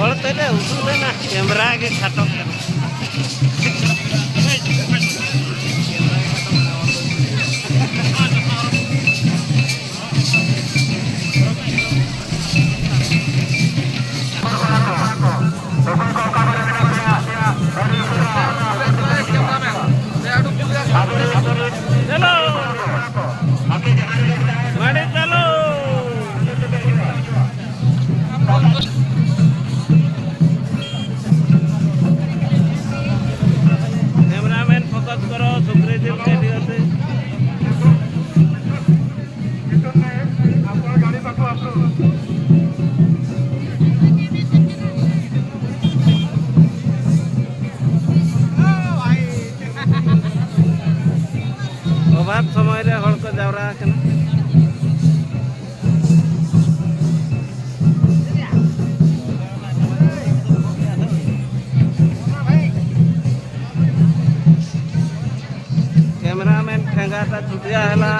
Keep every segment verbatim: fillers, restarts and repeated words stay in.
ᱦᱚᱲ ᱛᱮᱞᱮ ᱩᱥᱩᱞ ᱞᱮᱱᱟ, ᱠᱮᱢᱨᱟ ᱜᱮ ᱠᱷᱟᱴᱚᱜ ᱠᱟᱱᱟ᱾ ᱪᱟᱞᱩ! ᱜᱟᱹᱰᱤ ᱪᱟᱞᱩ! ᱠᱮᱢᱨᱟᱢᱮᱱ ᱯᱷᱳᱠᱟᱥ ᱠᱚᱨᱚ, ᱥᱩᱠᱨᱤ ᱡᱤᱞ ᱠᱮᱰᱤ ᱟᱛᱮ᱾ ᱚᱵᱷᱟᱵ ᱥᱚᱢᱚᱭ ᱨᱮ ᱦᱚᱲ ᱠᱚ ᱡᱟᱣᱨᱟ ᱟᱠᱟᱱᱟ᱾ ᱠᱮᱢᱨᱟᱢᱮᱱ ᱴᱷᱮᱸᱜᱟ ᱴᱟ ᱪᱷᱩᱴᱤᱭᱟ ᱦᱮᱞᱟ᱾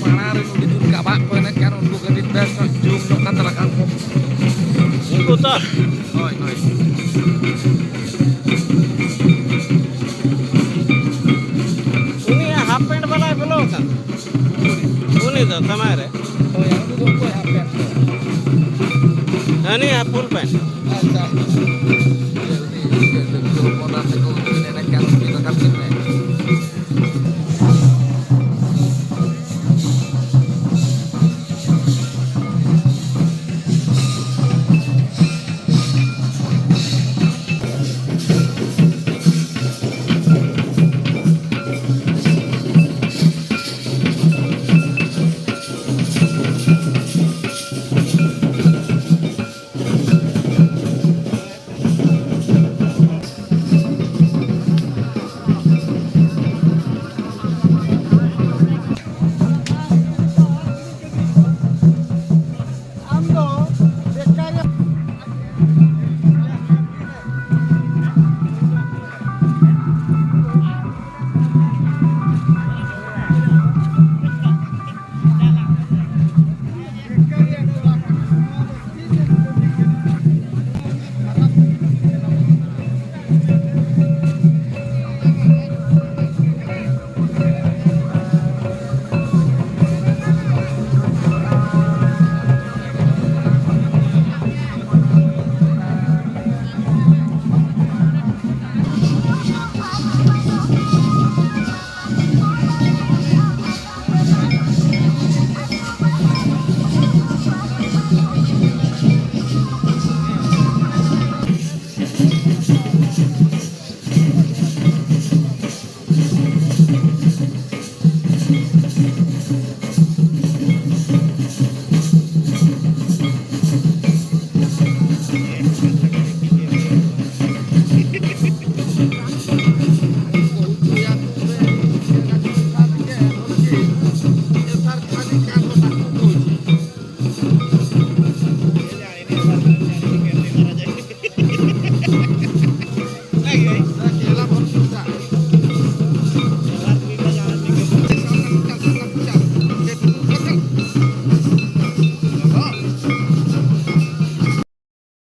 ᱢᱟᱲᱟᱝ ᱨᱮ ᱩᱱᱤ ᱫᱩᱨᱜᱟ ᱵᱟᱜ ᱠᱚ ᱮᱱᱮᱡ ᱠᱟᱱ, ᱩᱱᱠᱩ ᱠᱟᱹᱴᱤᱡ ᱵᱮᱥ ᱧᱚᱜ ᱡᱩᱢ ᱧᱚᱜ ᱠᱟᱛᱮ ᱨᱟᱠᱟᱵ ᱠᱚ᱾ ᱩᱱᱠᱩ ᱛᱚ? ᱦᱳᱭ, ᱦᱳᱭ᱾ ᱩᱱᱤᱭᱟᱜ ᱦᱟᱯ ᱯᱮᱱᱴ ᱵᱟᱞᱟᱭ ᱵᱚᱞᱚ ᱟᱠᱟᱱ᱾ ᱩᱱᱤ ᱫᱚ ᱥᱟᱢᱟᱭ ᱨᱮ᱾ ᱦᱳᱭ, ᱩᱱᱤ ᱫᱚ ᱚᱠᱚᱭ ᱦᱟᱯ ᱯᱮᱱᱴ? ᱦᱟᱹᱱᱤᱭᱟᱜ ᱯᱷᱩᱞ ᱯᱮᱱᱴ᱾ ᱟᱪᱪᱷᱟ, ᱟᱪᱪᱷᱟ᱾ ᱩᱱᱤ, ᱩᱱᱤ, ᱩᱱᱤ ᱦᱚᱯᱚᱱ ᱮᱨᱟ ᱛᱟᱠᱚ ᱩᱱᱠᱤᱱ ᱮᱱᱮᱡ ᱠᱟᱱ, ᱩᱱᱤ ᱫᱚ ᱠᱟᱹᱴᱤᱡ ᱢᱮ᱾